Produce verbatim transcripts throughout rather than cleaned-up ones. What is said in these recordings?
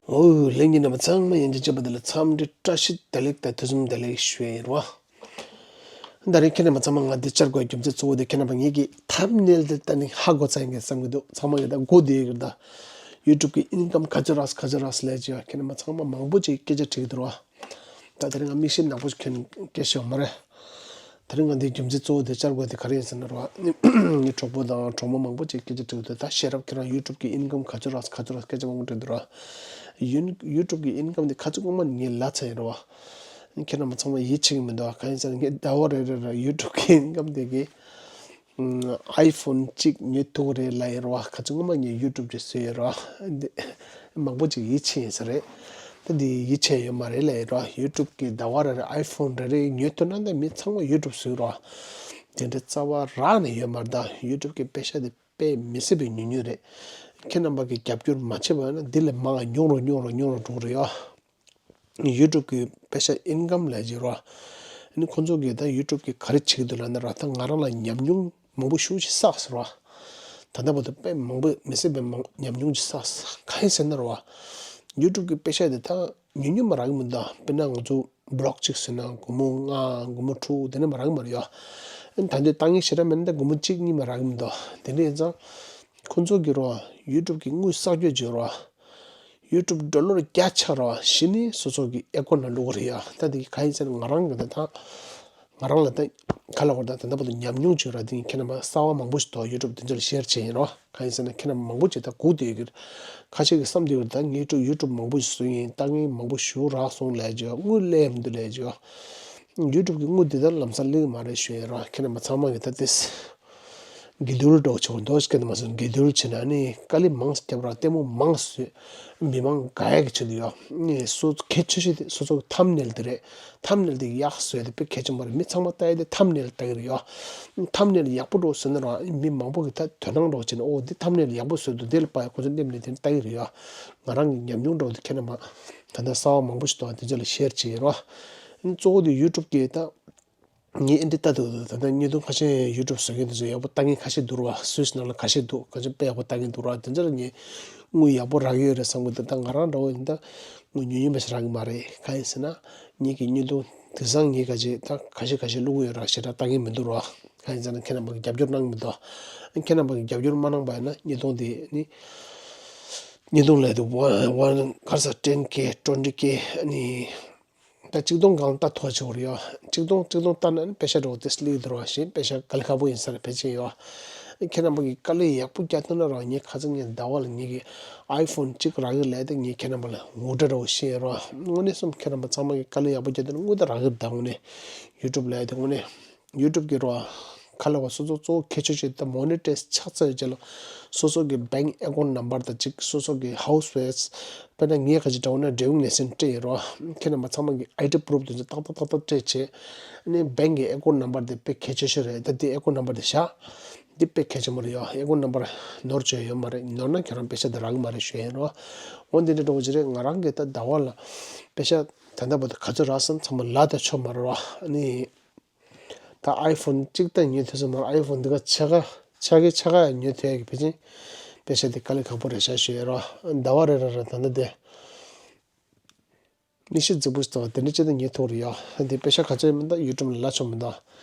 ཨོ། ལྷན་རྒྱས་རྣམ་པ་ཚང་མ་ཡན་ཆད་ཅེས་པ་འདི་ལ་འཚམས་འདྲི་བཀྲ་ཤིས་བདེ་ལེགས་དང་དུས་གསུམ་བདེ་ལེགས་ཞུ་ཡིན་རོ། ད་རེས་ཁྱེད་རྣམ་པ་ཚང་མ་ང་འདི་བཅར་དགོས་རྒྱུ་མཚན་གཙོ་བོ་དེ་ཁྱེད་རྣམ་པ་ངེད་ཀྱི་ཐམ་ནེལ་དེ་ལྟ་ནི་ཧ་གོ་ཚར་ཡིན་གྱི་བསམ་གྱི་འདུག་ཚང་མ་གི་ད་སྒུག་བསྡད་ཡོད་ཀྱི་རེད་ད། ཡུ་ཊུབ་ཀྱི་ཨིན་ཀམ་ག་ཚོད་རག་ག་ཚོད་རག་ལས་ཀྱི་ཡོད། ཁྱེད་རྣམ་པ་ཚང་མ་མང་པོ་ཅིག་སྐད་ཆ་དྲིས་ཀྱི་འདུག་རོ། ད་དེ་རིང་ང་མིག་ཤེལ་ནག་པོ་ཞིག་གྱོན་སྐད་ཤོད་མ་རེད། དེ་རིང་ང་འདིའི་རྒྱུ་མཚན་གཙོ་བོ་དེ་བཅར་དགོས་དེ་ག་རེ་ཡིན་ཟེར་ན་རོ། ངའི་གྲོགས་པོ་དང་གྲོགས་མོ་མང་པོ་ཅིག་སྐད་ཆ་དྲིས་འདུག་ད་ཤེས་རབ་ཁྱེད་རང་ཡུ་ཊུབ་ཀྱི་ཨིན་ཀམ་ག་ཚོད་རག་ག་ཚོད་རག་སྐད་ཆ་མང་པོ་དྲིས་འདུག་རོ། ཡུ་ཡུ་ཊུབ་ཀྱི་ཨིན་ཀམ་དེ་ག་ཚོད་སྔོན་མ་ངས་ལབ་ཚར་ཡིན་རོ། ཁྱེད་རྣམ་པ་ཚང་མ་ཡིད་ཆེས་ཀྱི་མི་འདུག་གང་ཡིན་ཟེར་ན་ངས་ཟླ་བ་རེ་རེ་ལ་ཡུ་ཊུབ་ཀྱི་ཨིན་ཀམ་དེ་གི་ཨའི་ཕོན་གཅིག་ཉོ་ཐུབ་ཀྱི་རེད་ལབ་ཡིན་རོ། ག་ཚོད་སྔོན་མ་ངས་ཡུ་ཊུབ་ཅིག་བཟོས་ཡོད་རོ། འདི་མང་པོ་ཅིག་ཡིད་ཆེས་ཡིན་ས་རེད། ད་འདི་ཡིད་ཆེས་ཡོད་མ་རེད་ལབ་ཡིན་རོ། ཡུ་ཊུབ་ཀྱི་ཟླ་བ་རེ་རེ་ཨའི་ཕོན་རེ་རེ་ཉོ་ཐུབ་ན་ད་མི་ཚང་མ་ཡུ་ཊུབ་བཟོས་རོ། དེ་འདྲ་རྩ་བ་རག་ནས་ཡོད་མ་རེད། ད་ཡུ་ཊུབ་ཀྱི་པེ་ཤ་དེ་དཔེ་མི་སྲིད་པའི་ཉུང་ཉུང་རེད། ཁྱེད་རྣམ་པ་གིས་རྒྱབ་སྐྱོར་མ་བྱས་པ་ན་འདི་ལས་མང་ཉུང་རུ་ཉུང་རུ་ཉུང་རུ་འགྲོ་གི་རེད་ཡོ། ཡུ་ཊུབ་ཀྱི་པེ་ཤ་ཨིན་ཀམ་ལབ་ཀྱི་རོ། ཨ་ནི་ཁོང་ཚོ་གིས་ད་ཡུ་ཊུབ་ཀྱིས་ག་རེ་བྱེད་ཀྱི་འདུག་ལབ་ན་རོ། ད་ང་རང་ལ་ཉམས་མྱོང་མང་པོ་ཞེ་པོ་ཅིག་བསགས་སོང་རོ། ད་ལྟ་བར་དུ་དཔེ་མང་པོ་མི་སྲིད་པའི་མང་ཉམས་མྱོང་ཅིག་བསགས། གང་ཡིན་ཟེར་ན་རོ། ཡུ་ཊུབ་ཀྱི་པེ་ཤ་དེ་ད་ཉུང་ཉུང་མ་རག་གི་མི་འདུག་དཔེར་ན་ང་ཚོ་བི་ལོག་གཅིག་བཟོས་ན་སྒོར་མོ་ལྔ་སྒོར་མོ་དྲུག་དེ་འདྲ་མ་རག་གི་མ་རེད་ཡོ། ཨ་ནི་ད་དུང་ལྟ་ངན་ཞེ་དྲག་མེད་ན་ད་སྒོར་མོ་གཅིག་གཉིས་མ་རག་གི་མི་འདུག་དེ་འདྲ་ཡིན་ཙང་ཁོང་ཚོ་གིས་རོ། ཡུ་ཊུབ་ཀྱི་དངུལ་བསགས་རྒྱུ་བརྗོད་རོ། ཡུ་ཊུབ་ཌོ་ལར་བརྒྱ་ཆགས་རོ། གཞི་ནས་སོ་སོ་གི་ཨེ་ཀོན་ནང་བླུག་གི་རེད་ཡ། ད་དེ་ག་ཡིན་ཟེར་ན་ང་རང་གི་ད་ད་ང་རང་ལ་ད་ག་ལ་བར་ད་ད་ལྟ་བར་དུ་ཉམས་མྱོང་བྱུང་ར། དེ་ཁྱེད་རྣམ་པ་གསར་བ་མང་པོ་ཞིག་འདུག་ཡུ་ཊུབ་དེ་ཚོ་ལ་ཤེར་བྱས་ཡིན་རོ། ག་ཡིན་ཟེར་ན་ཁྱེད་རྣམ་པ་མང་པོ་ཅིག་ད་སྒུག་བསྡད་ཡོད་ཀྱི་རེད། ཁ་ཤས་ཀྱིས་བསམ་བསྡད་ཡོད་རེད། ད་ངས་ཡུ་ཊུབ་མང་པོ་ཞིག་བཟོས་ཡིན། ལྟ་ངན་མང་པོ་ཞིག་རག་སོང་ལབ་ཀྱི་ཡོད། དངུལ་སླེབས་མི་འདུག་ལབ་ཀྱི་ཡོད། ཡུ་ཊུབ་ཀྱི་དངུལ་འདི་ལྟར་ལམ་སང་སླེབས་ཀྱི་མ་རེད་ཞུ་ཡིན་རོ། ཁྱེད་རྣམ་པ་ཚང་མ་གིས་ད་དེ། དགེ་འདུན་འགྲོ་ཆོག་མདོ་ཞིག་གི་ནང་མ་སོང་དགེ་འདུན་བྱེད་ན་ནི་དཀའ་ལས་མང་རྒྱབ་ར་ལྟད་མོ་མང་བཟོས། མི་མང་དགའ་ཡག་གི་ཆེད་དུ་ཡོད་ནི་སོ་གལ་ཆེ་ཤོས་དེ་སོ་སོ་གི་ཐམ་ནེལ་དེ་རེད། ཐམ་ནེལ་དེ་ཡག་བཟོས་དེ་དཔེ་གལ་ཆེན་པོ་རེད། མི་ཚང་མ་ལྟ་ཡི་དེ་ཐམ་ནེལ་ལྟ་གི་རེད་ཡོད། ཐམ་ནེལ་ཡག་པོ་འགྲོ་བཟོས་ན་རང་མི་མང་པོ་གི་ད་དོ་སྣང་འགྲོ་བྱས་ན་ཨོ་འདི་ཐམ་ནེལ་ཡག་པོ་བཟོས་འདུག་དེ་ལ་དཔག་ཡ་ཁོ་ཚོ་སླེབས་ནས་དེ་ལྟ་གི་རེད་ཡོད། ང་རང་གི་ཉམས་མྱོང་འགྲོ་དེ་ཁྱེད་རྣམ་པ་ད་ལྟ་གསར་བ་མང་པོ་ཞིག་འདུག་དེ་ཚོ་ལ་ཤེར་བྱེད་ཡིན་རོ། གཙོ་བོ་དེ་ཡུ་ཊུབ་གི་ད། ངས་ཨེ་འདྲ་ལྟ་འདུག་ད་ལྟ་བརྙན་ཐུང་ཁ་ཤས་ཡུ་ཊུབ་བཟོ་མཁན་དེ་ཚོ་ཡག་པོ་ལྟ་མཁན་ཁ་ཤས་འདུག་ར་བ། སུད་སི་ནང་ལ་ཁ་ཤས་འདུག་ཁ་ཤས་དཔེ་ཡག་པོ་ལྟ་མཁན་འདུག་ར་བ། དེ་ཚོ་ལ་ངས་དངུལ་ཡག་པོ་རག་གི་ཡོད་རེད་བསམ་གི་འདུག་ད་ང་རང་འདྲ་བོ་ཡིན་ད་དངུལ་ཉུང་ཉུང་མ་ཞིག་རག་གི་མ་རེད། གང་ཡིན་ཟེར་ན་ངེད་ཀྱི་བརྙན་ཐུང་དེང་སང་ངས་ག་ཅིག་ད་ཁ་ཤས་ཁ་ཤས་བླུག་གི་ཡོད་ར། ཞེ་དྲག་ལྟ་མཁན་མི་འདུག་ར་བ། གང་ཡིན་ཟེར་ན་ཁྱེད་རྣམ་པ་གིས་རྒྱབ་སྐྱོར་གནང་གི་མི་འདུག་ཁྱེད་རྣམ་པ་གིས་རྒྱབ་སྐྱོར་མ་གནང་པ་ཡིན་ན་བརྙན་ཐུང་དེ་ནི་བརྙན་ཐུང་ལས་དེ་ཝན་ཝན་ག་རེ་ཟེར་ཊེན་ཀེ་ཊུ་ཝེན་ཊི་ཀེ་ནི། ད་ཆིག་སྟོང་སྒང་ལྟ་ཐུབ་ཆོག་རེད་ཡ། ཆིག་སྟོང་ཆིག་སྟོང་ལྟ་ན་ནི་པེ་ཤ་འགྲོ་དེ་སླེབས་འདུག་ར་བ། ཞེས་པེ་ཤ་དཀའ་ལས་ཁག་པོ་ཡིན་ས་རེད་ཕལ་ཆེར་ཡ། ཁྱེད་རྣམ་པ་གིས་དཀའ་ལས་ཡག་པོ་རྒྱག་ཐུབ་ན་ར་བ། ངས་ཁ་སང་ངས་ཟླ་བ་ལ་ངེད་ཀྱི་ཨའི་ཕོན་གཅིག་རག་གི་ལས་དེ་ངས་ཁྱེད་རྣམ་པ་ལ་ངོ་སྤྲོད་འདྲ་བོ་བཤད་ར་བ། དངོས་གནས་སོང་ཁྱེད་རྣམ་པ་ཚང་མ་གིས་དཀའ་ལས་ཡག་པོ་རྒྱག་ཐུབ་ན་དངུལ་དེ་རག་གི་རེད། ད་དངོས་གནས་ཡུ་ཊུབ་ལས་དེ་དངོས་གནས། ཡུ་ཊུབ་གི་རོ། ཁ་ལ་བ་སོ་སོ་གཙོ་བོ་གལ་ཆེ་ཤོས་ད་མོ་ནི་ཊའི་ཛི་ཆགས་ཚར་ཡོད་ཅེས་ལ། སོ་སོ་གི་བེང་ཨེ་ཀོན་ནམ་བར་དང་གཅིག་སོ་སོ་གི་ཧའུ་སི་ཝེ་སི། དཔེར་ན་ངས་ག་ཅིག་འདྲ་བོ་ན་ཌ་རའི་ཝིང་ལའི་སེན་སི་སྤྲད་ཡོད་རོ། ཁྱེད་རྣམ་པ་ཚང་མ་གི་ཨའི་ཌི་པུ་རུབ་དེ་ཚོ་ཏག་ཏག་ཏག་ཏག་སྤྲད་བྱས། ཨ་ནི་བེང་གི་ཨེ་ཀོན་ནམ་བར་དེ་དཔེ་གལ་ཆེ་ཤོས་རེད། ད་དེ་ཨེ་ཀོན་ནམ་བར་དེ་བཞག་འདི་དཔེ་གལ་ཆེན་པོ་རེད་ཡ། ཨེ་ཀོན་ནམ་བར་ནོར་བཅོས་ཡོད་མ་རེད། ནོར་ན་ཁྱེད་རང་པེ་ཤ་དེ་རག་གི་མ་རེད་ཞུ་ཡིན་རོ། འོ་འདི་འདྲ་འདྲ་བོ་ཅིག་རེད། ང་རང་གི་ད་ཟླ་བ་ལ་པེ་ཤ་ད་ལྟ་བར་དུ་ག་ཚོད་རག་སོང་ཚང་མ་ལབ་ད་ཆོག་མ་རེད་རོ། ཨ་ནི། ད་ཨའི་ཕོན་གཅིག་ད་ཉོ་ཐུབ་ས་མ་རེད། ཨའི་ཕོན་འདི་ག་ཆ་ག་ཆ་གི་ཆ་ག་ཡང་ཉོ་ཐུབ་ཡ་གི་ཕལ་ཆེར་པེ་ཤ་དེ་དཀའ་ལས་ཁག་པོ་རེད་ཤག་ཞུ་ཡ་རོ། ཟླ་བ་རེ་རེ་རེ་ད་ནི་དེ་མིག་ཤེལ་རྫིག་པོ་ཞིག་དང་དེ་འདྲ་ཅིག་ད་ཉོ་ཐུབ་རེད་ཡ། དེ་པེ་ཤ་ག་ཚོད་ཡིན་མིན་ད་ཡུ་ཊུབ་ལ་ལབ་ཆོག་མི་འདུག་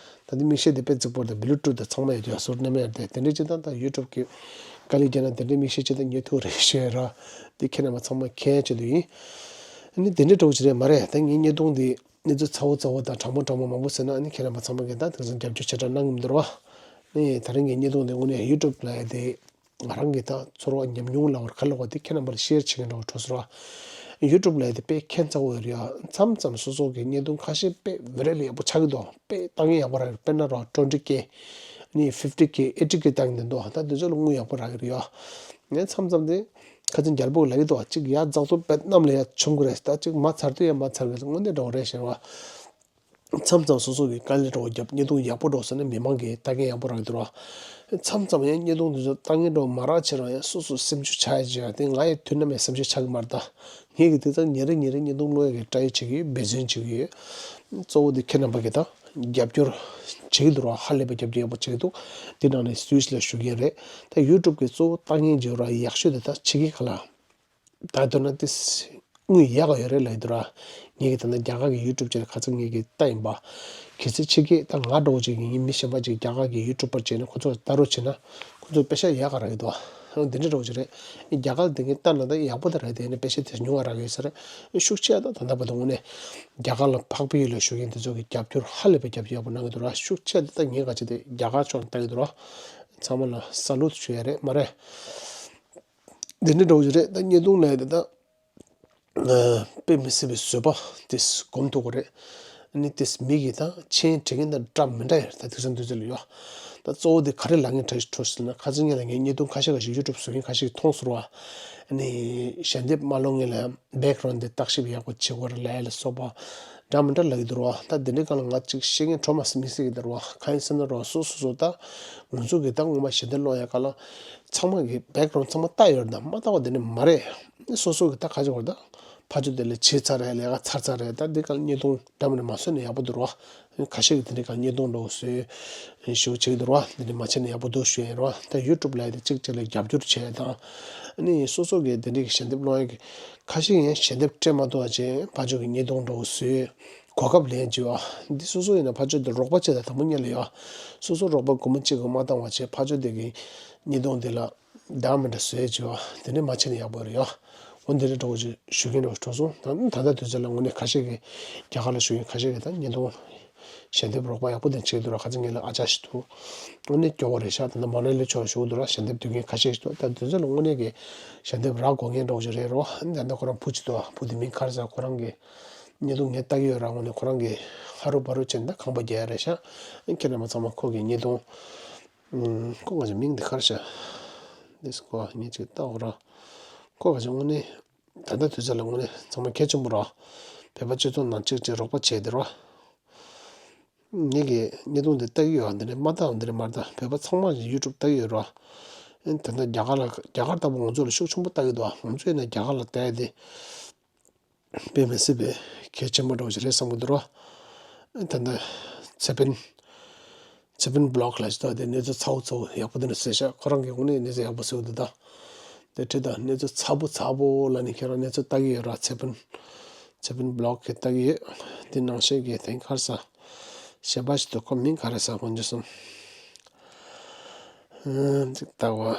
ད་དེ་མིག་ཤེལ་དེ་དཔེ་རྫིག་པོ་རེད། ད་བི་ལུ་ཊུཐ་དང་ཚང་མ་ཡོད་དུས་ཟུར་མནན་མ་ཡོད་དེ་དེ་འདྲ་ཅིག་ད་ད་ཡུ་ཊུབ་གི་དཀའ་ལས་བརྒྱབ་ན་དེ་འདྲའི་མིག་ཤེལ་ཅིག་ད་ཉོ་ཐུབ་རེད་ཞུ་ཡ་རོ། དེ་ཁྱེད་རྣམ་པ་ཚང་མ་མཁྱེན་ཆེད་དུ་ཡིན། ཨ་ནི་དེ་འདྲ་འདྲ་བོ་ཅིག་རེད་མ་རེད། ད་ངའི་བརྙན་ཐུང་འདི། གནས་ཚུལ་ཚ་བོ་ཚ་བོ་དང་དྲང་མོ་དྲང་མོ་མང་པོ་ཟེར་ན་ཨ་ནི་ཁྱེད་རྣམ་པ་ཚང་མ་གིས་ད་དེང་སང་རྒྱབ་སྐྱོར་ཞེ་དྲག་གནང་གི་མི་འདུག་ར་བ། ཨ་ནི་དེ་རིང་གི་བརྙན་ཐུང་འདི་དངོས་གནས་ཡུ་ཊུབ་ལ་ཡ་དེ་ང་རང་གི་ད་ཚོར་བ་ཉམས་མྱོང་ལབ་དགོས་རེད་ག་ལབ་དགོས་རེད། དེ་ཁྱེད་རྣམ་པར་ཤེར་བྱེད་མཁན་འདྲ་བོ་འགྲོ་སོང་ར་བ། ཡུ་ཊུབ་ལ་ཡ་དེ་དཔེ་ཁྱད་མཚར་བོ་ཡོད་རེད་ཡ། མཚམས་མཚམས་སོ་སོ་གི་བརྙན་ཐུང་ཁ་ཤས་དཔེ་བི་རལ་ཡག་པོ་ཆགས་ཀྱི་འདུག་དཔེ་ལྟ་མཁན་ཡག་པོ་རག་གི་རེད། དཔེར་ན་ར་ཊུ་ཝེན་ཊི་ཀེ། ཨ་ནི་ཕིབ་ཊི་ཀེ། ཨེ་ཊི་ཀེ་ལྟ་མཁན་འདུག་ད་དེ་ཚོ་ལ་དངུལ་ཡག་པོ་རག་གི་རེད་ཡ། ངས་མཚམས་མཚམས་དེ། ཁ་སང་རྒྱལ་པོས་ལབ་ཀྱི་འདུག་གཅིག་ཡར་འཛེགས་ཐུབ་པས་གནམ་ལ་ཡར་མཆོང་གི་རེད། ད་གཅིག་མར་ཚར་དུས་ཡར་མར་ཚར་གི་རེད། དངོས་གནས་འདྲ་བོ་རེད་ཟེར་བ། མཚམས་མཚམས་སོ་སོ་གི་དཀའ་ལས་འདྲ་བོ་རྒྱབ། བརྙན་ཐུང་ཡག་པོ་འདྲ་བོ་བཟོས་ན་མི་མང་གིས་ལྟ་མཁན་ཡག་པོ་རག་གི་འདུག་ར། མཚམས་མཚམས་ཡང་བརྙན་ཐུང་དེ་ཚོ་ལྟ་མཁན་འདྲ་བོ་མ་རག་ཕྱིར་ཡང་སོ་སོ་སེམས་ཤུགས་ཆག་ཡ་ཅིག་ཡོད་ར། དེ་ང་ཡི་དུས་ནམ་ཡང་སེམས་ཤུགས་ཆག་གི་མ་རེད་ད། ངས་ཀྱི་དེ་ཙམ་ཉིན་རེ་ཉིན་རེ་བརྙན་ཐུང་ཀློག་ཡ་གི་ཊའེ་བྱེད་ཀྱི་ཡོད། འབད་བརྩོན་བྱེད་ཀྱི་ཡོད། གཙོ་བོ་དེ་ཁྱེད་རྣམ་པ་གིས་ད་རྒྱབ་སྐྱོར་བྱེད་ཀྱི་འདུག་ར། ཧ་ལས་པའི་རྒྱབ་སྐྱོར་ཡག་པོ་བྱེད་ཀྱི་འདུག། དེ་ནང་ནས་སུས་ལ་ཞུ་མཁན་རེད། ད་ཡུ་ཊུབ་གི་གཙོ་བོ་ལྟ་མཁན་ཅིག་ཡོད་ར། ཡག་ཤོས་དེ་ད་ཕྱི་རྒྱལ་ཁག་ལ། ད་མདོར་ན་དེ་དངུལ་ཡག་ག་ཡོད་རེད་ལབ་ཀྱི་འདུག་ར། ངེད་ཀྱི་ད་ལྟ་རྒྱ་གར་གྱི་ཡུ་ཊུབ་ཅེ་ནལ་ཁ་སང་ངེད་ཀྱིས་ལྟ་ཡིན་པ། གལ་སྲིད་ཕྱི་རྒྱལ་ད་ང་འདྲ་བོ་ཅིག་ཡིན། མི་གཞན་པ་ཅིག་རྒྱ་གར་གྱི་ཡུ་ཊུབ་པར་བྱས་ནས་ཁོ་ཚོ་ལ་ལྟ་རོགས་བྱས་ན་ཁོ་ཚོས་པེ་ཤ་ཡག་ག་རག་གི་འདུག། འོ་འདི་འདྲ་འདྲ་བོ་ཅིག་རེད། རྒྱ་གར་ལ་དེ་ངས་ལྟ་ན་ད་ཡག་པོ་ད་རེད། དེ་ནས་པེ་ཤ་དེ་ཉུང་བ་རག་གི་ཡོད་ས་རེད། ཤུགས་ཆེ་ད་ད་ལྟ་བར་དུ་དངོས་གནས་རྒྱ་གར་ལ་འཕགས་པའི་ཡུལ་ལ་བཞུགས་མཁན་དེ་ཚོ་གིས་རྒྱབ་སྐྱོར་ཧ་ལས་པའི་རྒྱབ་སྐྱོར་ཡག་པོ་གནང་གི་འདུག་ར། ཤུགས་ཆེ་ད་ད་ངས་ག་ཅིག་དེ་རྒྱ་གར་ཕྱོགས་ནས་ལྟ་གི་འདུག་ར། ཚང་མ་ལ་སལུཊ་ཞུ་ཡ་རེད་མ་རེད། འདི་འདྲ་འདྲ་བོ་ཞིག་རེད། ད་བརྙན་ཐུང་ལས་དེ་ད་དཔེ་མི་སྲིད་པའི་བཟོད་པ་དེ་སྒོམ་ཐུབ་ཀྱི་རེད། ཨ་ནི་དེ་མི་གིས་ད་མཆན་འབྲི་མཁན་དང་འདྲ་མི་འདྲ་ཡོད་རེད། ད་དུས་སང་དུས་ཚོད་ལ་ཡོད། ད་གཙོ་བོ་དེ་ག་རེ་ལབ་མཁན་འདྲ་ཞིག་འཕྲོ་ཞིག་ཟེར་ན། ཁ་སང་ཉིན་ལ་ངས་བརྙན་ཐུང་ཁ་ཤས་ཁ་ཤས་ཡུ་ཊུབ་བཟོ་མཁན་ཁ་ཤས་ཀྱིས་མཐོང་སོང་བ། ཨ་ནི་ཞལ་འདེབས་མ་སློང་མཁན་ལ་ཡང་བེག་གྷ་རའུན་ཌི་དེ་བརྟག་ཞིབ་ཡག་པོ་བྱེད་དགོས་རེད་ལབ་ཡ་ལ་སོགས་པ་འདྲ་མི་འདྲ་ལབ་ཀྱི་འདུག་ར། ད་དེ་འདྲའི་སྒང་ལ་ང་ཅིག་བཤད་མཁན་འཕྲོ་མ་མི་སྲིད་ཀྱི་འདུག་ར། གང་ཡིན་ཟེར་ན་ར་སོ་སོ་སོ་ད་ང་ཚོ་གིས་ད་སྔོན་མ་ཞལ་འདེབས་སློང་ཡ་ག་ལ་ཚང་མ་གི་བེག་གྷ་རའུན་ཌི་ཚང་མ་ལྟ་ཡོད་རེད། ད་མ་ལྟ་བ་དེ་འདྲ་མ་རེད། སོ་སོ་གི་ད་ག་ཅིག་བར་ད་ཕར་ཕྱོགས་དེ་ལ་བྱས་ཚར་རེད། ལས་ཀ་ཚར་ཚར་རེད། ད་འདི་ག་ལ་བརྙན་ཐུང་འདྲ་མི་འདྲ་མ་བཟོས་ན་ཡག་པོ་འདུག་ར། ཁ་ཤས་ཀྱིས་དེ་འདྲའི་ག་བརྙན་ཐུང་འདྲ་བོ་བཟོས་ཞུ་བྱེད་ཀྱི་འདུག་ར། འདི་འདྲ་མ་བྱས་ན་ཡག་པོ་འདུག་ཞུ་ཡ་ར། ད་ཡུ་ཊུབ་ལ་ཡ་དེ་གཅིག་གཅིག་ལ་རྒྱབ་སྐྱོར་བྱས་དང་། ཨ་ནི་སོ་སོ་གི་དེ་འདྲའི་གི་ཞལ་འདེབས་སློང་ཡ་གི་ཁ་ཤས་ཡང་ཞལ་འདེབས་སྤྲད་མ་ཐུབ་པ་བྱས་ཕར་ཕྱོགས་ཀྱི་བརྙན་ཐུང་འདྲ་བོ་བཟོས། གོ་སྐབས་ལེན་བྱས་པ་འདི་སོ་སོ་ཡིན་ན་ཕར་ཕྱོགས་དེ་རོགས་པ་བྱས་དང་དང་པོ་ཉིད་ལ་ཡ། སོ་སོ་རོགས་པ་སྒོར་མོ་གཅིག་གི་མ་བཏང་བ་བྱས་ཕར་ཕྱོགས་དེ་གི་བརྙན་ཐུང་དེ་ལ་འདྲ་མི་འདྲ་བཟོས་བྱས་པ་དེ་འདྲ་མ་བྱས་ན་ཡག་པོ་རེད་ཡ། འོ་འདི་འདྲ་འདྲ་བོ་ཞིག་ཞུ་མཁན་འདྲ་བོ་གྲོགས་སོང་། ད་ད་ལྟ་དུས་ཚོད་ལ་དངོས་གནས་ཁ་ཤས་ཀྱིས་རྒྱ་གར་ལ་བཞུགས་མཁན་ཁ་ཤས་ཀྱིས་ད་བརྙན་ཐུང་ཞལ་འདེབས་རོགས་པ་ཡག་པོ་དེ་བྱེད་འདུག་ར། ཁ་སང་ངེད་ལ་ཨ་ཅག་ཞིག་འདུག། དངོས་གནས་སྐྱོ་བོ་རེད་ཤག། ད་ནི་མ་ན་ལི་ཕྱོགས་བཞུགས་འདུག་ར། ཞལ་འདེབས་སྡུད་མཁན་ཁ་ཤས་ཤིག་འདུག། ད་དེ་ཚོ་ལ་དངོས་གནས་ཀྱི་ཞལ་འདེབས་རག་དགོས་མཁན་འདྲ་བོ་ཞིག་རེད་རོ། ཨ་ནི་ད་ལྟ་ཁོ་རང་བུ་གཅིག་འདུག། བུ་དེ་མིང་ག་རེ་ཟེར། ཁོ་རང་གི་བརྙན་ཐུང་ངས་ལྟ་གི་ཡོད་ར། དངོས་གནས་ཁོ་རང་གི་ཧ་རུ་བ་རུ་བྱས་ནས་ད་ཁང་པ་རྒྱག་ཡ་རེད་ཤག། ཁྱེད་རྣམ་པ་ཚང་མ་ཁོ་གི་བརྙན་ཐུང་། ཨུམ། ཁོ་ག་ཅིག་མིང་འདི་ག་རེ་ཤག། འདི་སུ་ཁོ་ངས་ཅིག་ལྟ་འོ་ར། ཁོ་ག་ཅིག་དངོས་གནས། ད་ལྟ་དུས་ཚོད་ལ་དངོས་གནས་ཚང་མ་གལ་ཆེན་པོ་ར། བོད་པ་སྤྱི་ཚོགས་ནང་གཅིག་གཅིག་རོགས་པ་བྱས་ཏེ་ར། ངེད་ཀྱིས་བརྙན་ཐུང་འདི་ལྟ་གི་ཡོད། འདི་ནས་མ་ལྟ་འདི་ནས་མ་ལྟ། བོད་པ་ཚང་མ་ཡུ་ཊུབ་ལྟ་གི་ཡོད་ར། ཨེ་ད་ལྟ་རྒྱ་གར་ལ་རྒྱ་གར་ལྟ་བུ་ང་ཚོ་ལ་ཤུགས་ཆེན་པོ་ལྟ་གི་འདུག། ང་ཚོ་ཡིན་ན་རྒྱ་གར་ལ་ལྟ་ཡ་དེ་དཔེ་མི་སྲིད་པའི་གལ་ཆེན་པོ་འདྲ་བོ་ཞིག་རེད་བསམ་གི་འདུག་ར། ཨེ་ད་ལྟ་ཚེ་དཔོན། ཚེ་དཔོན་བི་ལོག་ལ་ཞིག་ད་དེ་གནས་ཚུལ་ཚ་བོ་ཚ་བོ་ཡག་པོ་དེ་འདྲ་བཟོས་ཤག། ཁོ་རང་གིས་དངོས་གནས་གནས་ཚུལ་ཡག་པོ་བཟོས་འདུག་ད། དེ་ཁྲིད་ད་གནས་ཚུལ་ཚ་བོ་ཚ་བོ་ལ་ནི་ཁྱེད་རང་གནས་ཚུལ་ལྟ་གི་ཡོད་ར། ཚེ་དཔོན། ཚེ་དཔོན་བི་ལོག་གིས་ལྟ་གི་ཡོད། དེ་ནང་བཞིན་གྱི་དེང་ཁར་ས་གཞན་པ་ཞིག་འདུག། ཁོ་མིང་ག་རེ་ཟེར། དཀོན་མཆོག་གསུམ། ཨ་ཅིག་ལྟ་བ།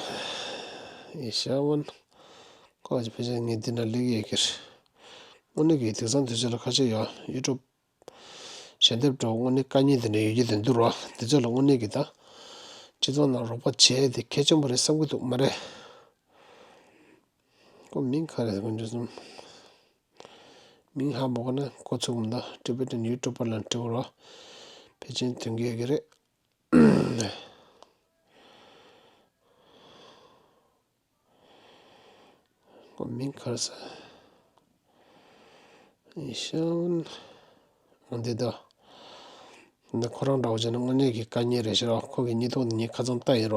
ཨེ་ཤ་ཝན། ཁོ་ཅིག་ཕལ་ཆེར་ངས་འདི་འདྲ་སླེབས་ཡོད་ཀྱི་རེད། དངོས་གནས་ཀྱི་དེང་སང་དུས་ཚོད་ལ་ཁ་ཤས་ཡོད་ཡུ་ཊུབ། ཞལ་འདེབས་འདྲ་བོ་དངོས་གནས་དཀའ་ངལ་དེ་འདྲ་ཡོད་ཀྱི་དེ་འདུག་ར། དེ་ཚོ་ལ་དངོས་གནས་ཀྱི་ད་སྤྱི་ཚོགས་ནང་རོགས་པ་བྱས་དེ་གལ་ཆེན་པོ་རེད་བསམ་གྱི་འདུག་མ་རེད། ཁོ་མིང་ག་རེ་དཀོན་མཆོག་གསུམ། མིང་ཧ་མ་གོ་ན་ཁོ་ཚུགས་མི་འདུག། ཊི་བེ་ཊན་ཡུ་ཊུབ་པར་ལ་འབྲི་དགོས་ར། ཕལ་ཆེར་ཐོན་གྱི་ཡོད་ཀྱི་རེད། ཁོ་མིང་ག་རེ་ཟེར། ཨེ་ཤ་ཝན། འོ་འདི་དོ། འདི་ཁོ་རང་འདྲ་བོ་བྱས་ན་དངོས་གནས་ཀྱི་དཀའ་ངལ་རེད་ཤག་ར། ཁོ་གི་བརྙན་ཐུང་འདི་ངས་ཁ་སང་ལྟ་ཡིན་ར།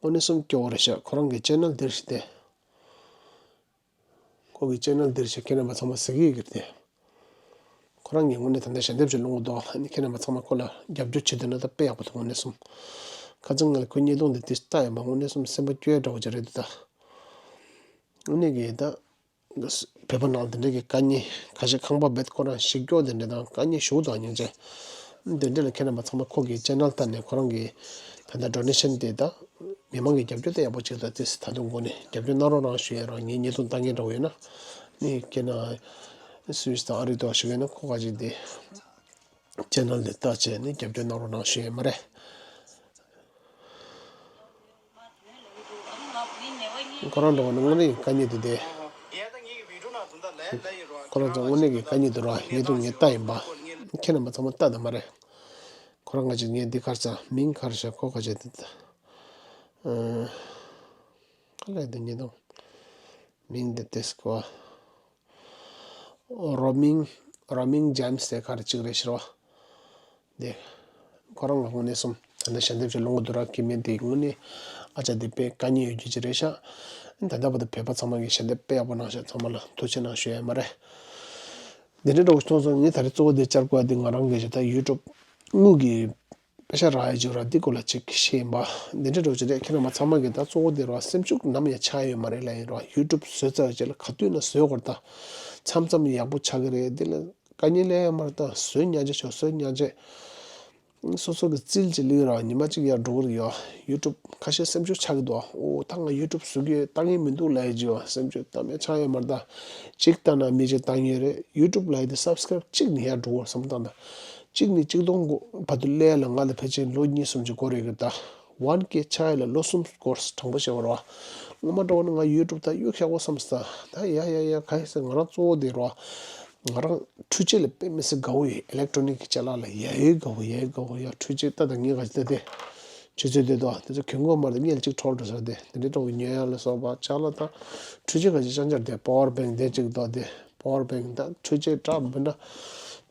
དངོས་གནས་སེམས་སྐྱོ་བོ་རེད་ཤག། ཁོ་རང་གི་ཅེ་ནལ་འདིར་ཞིག་སྟེ། ཁོ་གི་ཅེ་ནལ་འདིར་ཞིག་ཁྱེད་རྣམ་པ་ཚང་མ་གཟིགས་ཀྱི་ཡོད་ཀྱི་རེད་དེ། ཁོ་རང་གིས་དངོས་གནས་ད་ལྟ་ཞལ་འདེབས་ཅིག་སློང་གི་འདུག། ཨ་ནི་ཁྱེད་རྣམ་པ་ཚང་མ་ཁོ་ལ་རྒྱབ་སྐྱོར་བྱེད་འདོད་ན་ད་དཔེ་ཡག་པོ་འདུག། དངོས་གནས་སོང་། ཁ་སང་ང་ལ་ཁོའི་བརྙན་ཐུང་འདི་དེ་ལྟ་ཡིན་པ་དངོས་གནས་སོང་སེམས་པ་སྐྱོ་ཡ་འདྲ་བོ་ཅིག་རེད་འདུག་ད། དངོས་གནས་ཀྱི་ད། བོད་པ་ནང་དེ་འདྲའི་གི་དཀའ་ངལ་ཁ་ཤས་ཁང་པ་རྦད་ཁོ་རང་གཞིས་སྐྱོ་དེ་འདྲ་དང་དཀའ་ངལ་ཞེ་པོ་འདུག་སྙིང་རྗེ། དེ་འདྲ་ལ་ཁྱེད་རྣམ་པ་ཚང་མ་ཁོ་གི་ཅེ་ནལ་ལྟ་ནས་ཁོ་རང་གི་ད་ལྟ་ཌོ་ནེ་ཤན་དེ་ད་མི་མང་གི་རྒྱབ་སྐྱོར་དེ་ཡག་པོ་བྱེད་དང་དེ་ད་དུང་དགོས་ནས་རྒྱབ་སྐྱོར་གནང་རོགས་གནང་ཞུ་ཡ་རང་ངའི་བརྙན་ཐུང་ལྟ་མཁན་འདྲ་བོ་ཡོད་ན་ནི་ཁྱེད་ན་སུད་སི་དང་ཨ་རི་དུ་བ་ཞུ་མཁན་ན་ཁོ་ག་ཅིག་དེ་ཅེ་ནལ་དེ་ལྟ་བྱས་ནས་རྒྱབ་སྐྱོར་གནང་རོགས་གནང་ཞུ་ཡ་མ་རེད། ཁོ་རང་འགྲོ་བ་ནི་དངོས་གནས་དཀའ་ངལ་དེ་དེ། ཁོ་རང་ཚོ་དངོས་གནས་ཀྱི་དཀའ་ངལ་དེ་རོ་ངས་དུ་ངས་ལྟ་ཡིན་པ། ཁྱེད་རྣམ་པ་ཚང་མ་ལྟ་དང་མ་རེད། ཁོ་རང་ང་ཅིག་ངས་འདི་གར་ས་མིང་གར་ཤ་ཁོ་ག་ཅེ་དེ་ད། ག་ལ་དེ་ཉེ་དང་། མིང་དེ་དེ་སྐོ། རོ་མིང་། རོ་མིང་ཇེམ་སི་དེ་གར་གཅིག་རེད་ཤི་རོ། དེ། ཁོ་རང་གི་དངོས་གནས་སོང་། ད་ལྟ་ཞལ་འདེབས་ཅིག་སློང་གི་འདུག་ར། སྐྱེ་དམན་དེ་དངོས་གནས་ཨ་ཅག་དེ་དཔེ་དཀའ་ངལ་ཡོད་རྒྱུ་ཅིག་རེད་ཤག་ད་ལྟ་བར་དུ་བོད་པ་ཚང་མ་གིས་ཞལ་འདེབས་དཔེ་ཡག་པོ་གནང་ཤག་ཚང་མ་ལ་ཐུགས་རྗེ་གནང་ཞུ་ཡ་མ་རེད། འདི་འདྲ་འདྲ་བོ་མཐོང་སོང་། ངས་ད་རེས་གཙོ་བོ་དེ་བཅར་དགོས་པ་དེ་ང་རང་གི་ཞེ་ད་ཡུ་ཊུབ་དངུལ་གྱི་པེ་ཤ་རག་ཡ་ཅིག་ར། འདི་སྐོར་ལ་ཅིག་བཤད་ཡིན་པ། འདི་འདྲ་འདྲ་བོ་ཅིག་རེད། ཁྱེད་རྣམ་པ་ཚང་མ་གིས་ད་གཙོ་བོ་དེ་ར་སེམས་ཤུགས་ནམ་ཡང་ཆག་ཡོད་མ་རེད་ལབ་ཡིན་ར། ཡུ་ཊུབ་བཟོས་ཚར་བའི་རྗེས་ལ་ག་དུས་ན་བཟོས་དགོས་རེད་ད། མཚམས་མཚམས་ཡག་པོ་ཆགས་ཀྱི་རེད། འདི་ལ་དཀའ་ངལ་སླེབས་ཡ་མ་རེད་ད། བཟོས་ཉག་ཅིག་ཆོག་བཟོས་ཉག་ཅིག་སོ་སོ་གི་རྩིས་ཅིག་ལེན་ར། ཉི་མ་གཅིག་ཡར་འགྲོ་གི་རེད་ཡ། ཡུ་ཊུབ་ཁ་ཤས་སེམས་ཤུགས་ཆག་གི་འདུག་ཨོ་ད་ང་ཡུ་ཊུབ་བཟོ་གི་ཡོད་ལྟ་མཁན་མི་འདུག་ལབ་ཡ་ཅིག་ཡ། སེམས་ཤུགས་གཏམ་ཡ་ཆག་ཡོད་མ་རེད་ད། གཅིག་ལྟ་ན་མི་གཅིག་ལྟ་མཁན་རེད། ཡུ་ཊུབ་ལབ་ཡ་དེ་སབ་སི་ཀ་རེབ་གཅིག་ནས་ཡར་འགྲོ་གི་རེད་བསམ་བློ་བཏང་ད། གཅིག་ནས་གཅིག་སྟོང་བར་དུ་སླེབས་ཡ་ལ་ང་ལ་ཕལ་ཆེར་ལོ་གཉིས་གསུམ་ཅིག་འགོར་ཡོད་གི་ད། ཝན་ཀེ་ཆགས་ཡ་ལ་ལོ་གསུམ་འགོར་སོང་། དྲང་པོ་བཤད་པ་རེད་བ། སྔོན་མ་འདྲ་བོ་ན་ང་ཡུ་ཊུབ་ད་གཡུག་ཤག་པོ་བསམ་སོང་ད། ཡ་ཡ་ཡ་ག་ཡིན་ཟེར། ང་རང་གཙོ་བོ་དེ་རེད་བ། ང་རང་འཕྲུལ་ཆས་ལ་དཔེ་མི་སྲིད་དགའ་བོ་ཡོད། ཨི་ལེག་ཊོ་ནིག་གི་ཅ་ལག་ལ་ཡ་ཡོད་དགའ་བོ་ཡ་ཡོད་དགའ་བོ་ཡ། འཕྲུལ་ཆས་ད་ད་ངས་ག་ཅི་ད་དེ་ཆུ་ཚོད་དེ་དོ་དེ་ཚོ་གྱོན་གོ་མ་རེད། སྔོན་ལ་གཅིག་འཕྲོག་འགྲོ་ས་དེ་དེ་འདྲའི་འདྲ་བོ་ཉོ་ཡ་ལ་སོགས་པ་ཅ་ལག་དང་། འཕྲུལ་ཆས་ག་ཅི་ཅང་ཅར་དེ་པ་ཝར་བེང་དེ་གཅིག་དོ་དེ། པ་ཝར་བེང་དང་འཕྲུལ་ཆས་འདྲ་མི་འདྲ།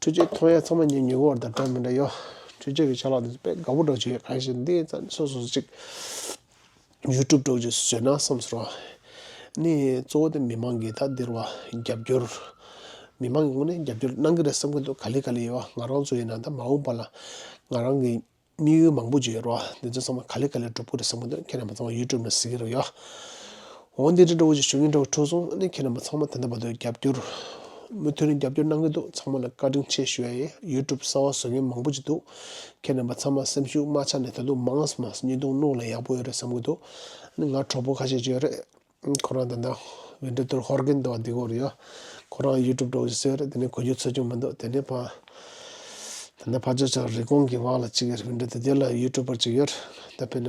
འཕྲུལ་ཆས་མཐོང་ཡ་ཚང་མ་ངས་ཉོ་གོ་བ་དང་འདྲ་མི་འདྲ་ཡོད། འཕྲུལ་ཆས་ཀྱི་ཅ་ལག་དེ་ཚོ་དཔེ་དགའ་པོ་འདྲ་བྱེད་ག་ཞིག་འདི་ཙམ་སོ་སོ་གཅིག་ཡུ་ཊུབ་འདྲ་བོ་ཅིག་བཟོས་ན་བསམ་སོང་ར། ནི་གཙོ་བོ་དེ་མི་མང་གིས་ད་འདིར་བ་རྒྱབ་སྐྱོར། མི་མང་གི་ངོས་ནས་རྒྱབ་སྐྱོར་གནང་གི་རེད་བསམ་གི་འདུག་ག་ལེ་ག་ལེ་ཡོད་བ། ང་རང་ཚོ་ཡིན་ན་ད་མ་འོངས་པ་ལ་ང་རང་གི་དམིགས་ཡུལ་མང་པོ་ཅིག་ཡོད་རེད་བ། འདི་ཚོ་ཚང་མ་ག་ལེ་ག་ལེ་འགྲུབ་ཀྱི་རེད་བསམ་གྱི་འདུག་ཁྱེད་རྣམ་པ་ཚང་མ་ཡུ་ཊུབ་ནང་གཟིགས་ཀྱི་རེད་ཡ། འོ་འདི་འདྲ་འདྲ་བོ་ཅིག་ཞུ་མཁན་འདྲ་བོ་འཕྲོ་སོང་། ཨ་ནི་ཁྱེད་རྣམ་པ་ཚང་མ་ད་ལྟ་བར་དུ་རྒྱབ་སྐྱོར་མུ་མཐུད་ནས་རྒྱབ་སྐྱོར་གནང་གི་འདུག་ཚང་མ་ལ་བཀའ་དྲིན་ཆེ་ཞུ་ཡ་ཡིན། ཡུ་ཊུབ་གསར་པ་བཟོ་མཁན་མང་པོ་ཅིག་འདུག་ཁྱེད་རྣམ་པ་ཚང་མ་སེམས་ཤུགས་མ་ཆག་ནས་ད་དུང་མང་ཙམ་མང་ཙམ་བརྙན་ཐུང་བླུགས་ན་ཡག་པོ་ཡོད་རེད་བསམ་གྱི་འདུག་ཨ་ནི་ང་གྲོགས་པོ་ཁ་ཤས་ཅིག་ཡོད་རེད། ཁོ་རང་ད་ལྟ་ཝིན་ཌོ་ཊུར་ཧོར་གིན་འདུག་འདི་གོ་རེད་ཡ། ཁོ་རང་ཡུ་ཊུབ་འདྲ་བོ་ཞིག་བཟོས་རེད། དེ་ནས་གོ་རྒྱུ་ཚོར་རྒྱུ་མི་འདུག་དེ་ནས་ཕ། ད་ལྟ་ཕ་ཇོ་ཆག་རི་ཀོན་གྱི་བར་ལ་གཅིག་ཡོད་རེད། ཝིན་ཌོ་ཊུར་དེ་ལ་ཡུ་ཊུབ་པར་གཅིག་ཡོད་རེད། ད་དཔེར་ན་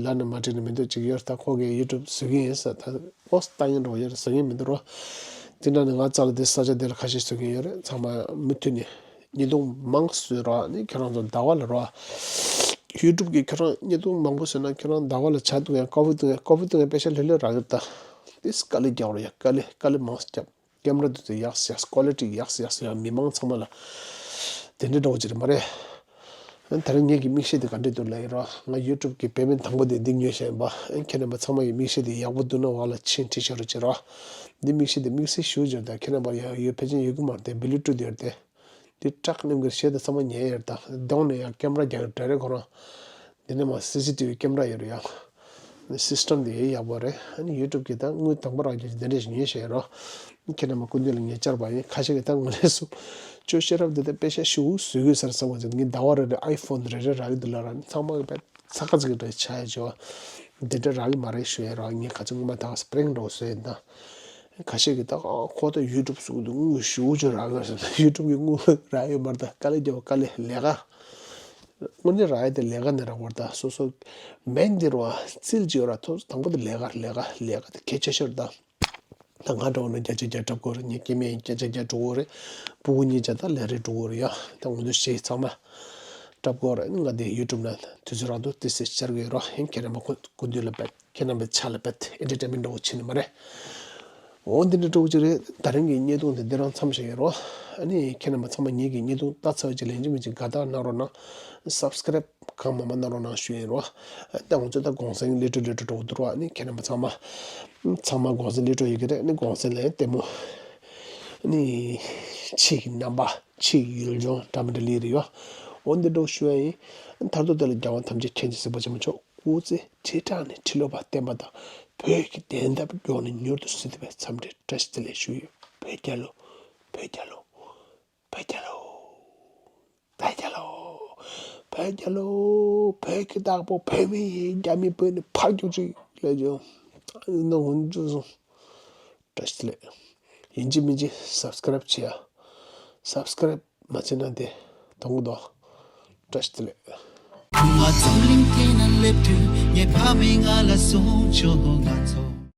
ལབ་ན་མ་འགྲིག་ནི་མི་འདུག་གཅིག་ཡོད་རེད། ད་ཁོ་གིས་ཡུ་ཊུབ་བཟོ་གི་ཡིན་ཟེར། ད་ཨོ་ལྟ་མཁན་འདྲ་བོ་ཡོད་རེད། བཟོ་མཁན་མི་འདུག་རོ། དེ་འདྲ་ནི་ང་རྩ་ལ་དེ་ས་ཆ་དེ་ལ་ཁ་ཤས་བཟོ་མཁན་ཡོད་རེད། ཚང་མ་མུ་མཐུད་ནས། བརྙན་ཐུང་མང་བཟོས་རོགས། ཨ་ནི་ཁྱེད་རང་ཚོ་ཟླ་བ་ལ་རོགས། ཡུ་ཊུབ་གིས་ཁྱེད་རང་བརྙན་ཐུང་མང་པོ་བཟོས་ན་ཁྱེད་རང་ཟླ་བ་ལ་བྱ་བཏང་ཡང་ཀོ་ཕི་བཏང་ཡང་ཀོ་ཕི་བཏང་ཡང་པེ་ཤ་ལྷོད་ལྷོད་རག་གི་རེད་ད། ཏིས་དཀའ་ལས་རྒྱག་རོགས་ཡ། དཀའ་ལས་དཀའ་ལས་མང་ཙམ་རྒྱབ། ཀེམ་ར་དེ་ཚོ་ཡག་ཡག་ཀོ་ལི་ཊི་ཡག་ཡག་ཡང་མི་མང་ཚང་མ་ལ་དེ་འདྲའི་འདྲ་བོ་ཅིག་རེད་མ་རེད། ཨ་ནི་ད་རེས་ངེད་ཀྱི་མིག་ཤེལ་དེ་ག་འདྲས་འདུག་ལབ་ཡིན་རོགས། ང་ཡུ་ཊུབ་གི་པེ་མེན་ཊི་དང་པོ་དེ་འདི་ཉོས་བཞག་ཡིན་པ། ཨ་ནི་ཁྱེད་རྣམ་པ་ཚང་མ་ཡི་མིག་ཤེལ་དེ་ཡག་པོ་འདུག་ན་འོག་ལ་མཆན་བྲིས་ཤོག་རོགས་བྱེད་རོགས། འདི་མིག་ཤེལ་དེ་དམིགས་བསལ་ཞུ་རྒྱུ་རེད་ད། ཁྱེད་རྣམ་པ་ཡང་ཡོད་ཕལ་ཆེར་ཡོད་གི་མ་རེད་དེ། བི་ལུ་ཊུ་ཐི་ཡོད་རེད་དེ། འདི་ཊག་ནེམ་གི་ཤེལ་དེ་ཚང་མ་ཉན་ཡོད་རེད་ད། གདོང་ནས་ཡང་ཀེམ་ར་རྒྱག་གི་འདྲ་རེད་ཁོ་རང་། འདི་ནས་མ་སི་སི་ཊི་ཝི་ཀེམ་ར་ཡོད་རེད་ཡ། ནི་སི་སི་ཊམ་དེ་ཡག་པོ་རེད། ཨ་ནི་ཡུ་ཊུབ་གི་ད་དངུལ་དང་པོ་རག་རྒྱུ་དེ་འདྲས་ཞིག་ཉོས་བཞག་ཡོད་རོགས། ཁྱེད་རྣམ་པ་སྐུ་མདུན་ལ་ངས་བཅར་བ་ཡིན། ཁ་ཤས་ཀྱིས་ད་ངོ་ལས་སུ་ཅོ་ཤེ་རབ་དེ་ད་པེ་ཤ་ཞུ་ཟུག་གི་ཟེར་བསམ་པ་ཟེར། ངས་ཟླ་བ་རེ་རེ་ཨའི་ཕོན་རེ་རེ་རག་གི་འདུག་ལབ་ར། ནི་ཚང་མ་གི་པད་ཚ་ཁ་ཚིག་གི་འདྲ་ཆགས་ཡོད་ཅོ། འདི་འདྲ་རག་གི་མ་རེད་ཞུ་ཡ་རོགས། ངས་ག་ཚོད་སྔོན་མ་ད་སི་པི་རིང་འདྲ་བོ་བཟོས་ཡིན་ད། ཁ་ཤས་ཀྱིས་ད་ཨ་ཁོ་ད་ཡུ་ཊུབ་བཟོ་གི་འདུག་དངུལ་ཞེ་པོ་ཅིག་རག་གི་རེད་ཟེར། ཡུ་ཊུབ་ཀྱི་དངུལ་རག་ཡོད་མ་རེད་ད། དཀའ་ལས་རྒྱབ་པ་དཀའ་ལས་ལས་ཀ། དངོས་གནས་རག་ཡ་དེ་ལས་ཀ་ནས་རག་པ་རེད་ད། སོ་སོ་མེན་འདིར་བ་རྩིས་ཅིག་ཡོད་ར། ཐོག་དང་པོ་དེ་ལས་ཀ་ལས་ཀ་ལས་ཀ་དེ་གལ་ཆེ་ཤོས་རེད་ད། ད་ང་འདྲ་བོ་ན་བརྒྱ་ཆ་བརྒྱ་འཁྲབ་དགོས་རེད། ངའི་སྐྱེ་དམན་བརྒྱ་ཆ་བརྒྱ་འགྲོ་གི་རེད། སྤུ་གུ་གཉིས་ཆ་ད་ལས་རེས་འགྲོ་གི་རེད་ཡ། ད་ང་ཚོ་གཞས་ཚང་མ་འཁྲབ་དགོས་རེད། ང་དེ་ཡུ་ཊུབ་ན་དུས་ཚོད་རག་འདུག་དེ་སེ་ཤར་གི་རོགས། ཡིན་ཁྱེད་རྣམ་པ་སྐུ་མདུན་ལ་བེད། ཁྱེད་རྣམ་པའི་ཆ་ལ་བེད། ཨེན་ཊར་ཊེན་མེན་ཊི་འདྲ་བོ་བྱེད་ནི་མ་རེད། འོ་འདི་འདྲ་འདྲ་བོ་ཅིག་རེད། ད་རིང་གི་བརྙན་ཐུང་དེ་འདི་རང་མཚམས་བཞག་ཡིན་རོགས། ཨ་ནི་ཁྱེད་རྣམ་པ་ཚང་མ་ངེད་ཀྱི་བརྙན་ཐུང་ལྟ་ཚར་བའི་རྗེས་ལ་ཡིན་གཅིག་མིན་གཅིག་དགའ་རྟགས་གནང་རོགས་གནང་། སབ་སི་ཀ་རེབ་གང་མང་མང་གནང་རོགས་གནང་ཞུ་ཡིན་རོགས། ད་ང་ཚོ་ད་གུང་སེང་ལེ་ཊོ་ལེ་ཊོ་འགྲོ་འདུག་ཨ་ནི་ཁྱེད་རྣམ་པ་ཚང་མ་ཚང་མ་གུང་སེང་ལེ་ཊོ་ཡོད་ཀྱི་རེད། ཨ་ནི་གུང་སེང་ལ་ཡང་ལྟད་མོ། ཨ་ནི་ཕྱི་གི་རྣམ་པ་ཕྱི་གི་ཡུལ་ལྗོངས་འདྲ་མི་འདྲ་ལི་རེད་ཡོད། འོ་འདི་འདྲ་བོ་ཞུ་ཡ་ཡིན། མཐར་ཐུག་དེ་ལ་རྒྱལ་བ་ཐམས་ཅད་མཁྱེན་ཅིང་གཟིགས་པ་ཆེན་པོ་མཆོག་སྐུ་ཚེ་ཁྲི་ཕྲག་ནས་ཁྲི་ལོ་བར་བརྟན་པ་དང་། བོད་ཀྱི་བདེན་མཐའ་མགྱོགས་ནས་མྱུར་དུ་གསལ་ཐུབ་པའི་འཚམས་འདྲི་བཀྲ་ཤིས་བདེ་ལེགས་ཞུ་ཡོད། བོད་རྒྱལ་ལོ། བོད་རྒྱལ་ལོ། བོད་རྒྱལ་ལོ། བོད་རྒྱལ་ལོ། བོད་ཀྱི་བདག་པོ་བོད་མི་ཡིན། རྒྱ་མི་བོད་ནས་ཕར་རྒྱུག་ཅིག་ལས་ཀྱང་ནང་ཧུན་ཅུ་སོང་། བཀྲ་ཤིས་བདེ་ལེགས། ཡིན་གཅིག་མིན་གཅིག་སབ་སི་ཀ་རེབ་བྱེད་ཡ། སབ་སི་ཀ་རེབ་མ་བྱེད་ན་དེ་གཏོང་གི་འདུག་བཀྲ་ཤིས་བདེ་ལེགས། ང་རྫོང་གླིང་དེ་ན་སླེབས་དུས་ངའི་ཕ་མས་ང་ལ་གསུངས་བྱུང་། ང་ཚོ།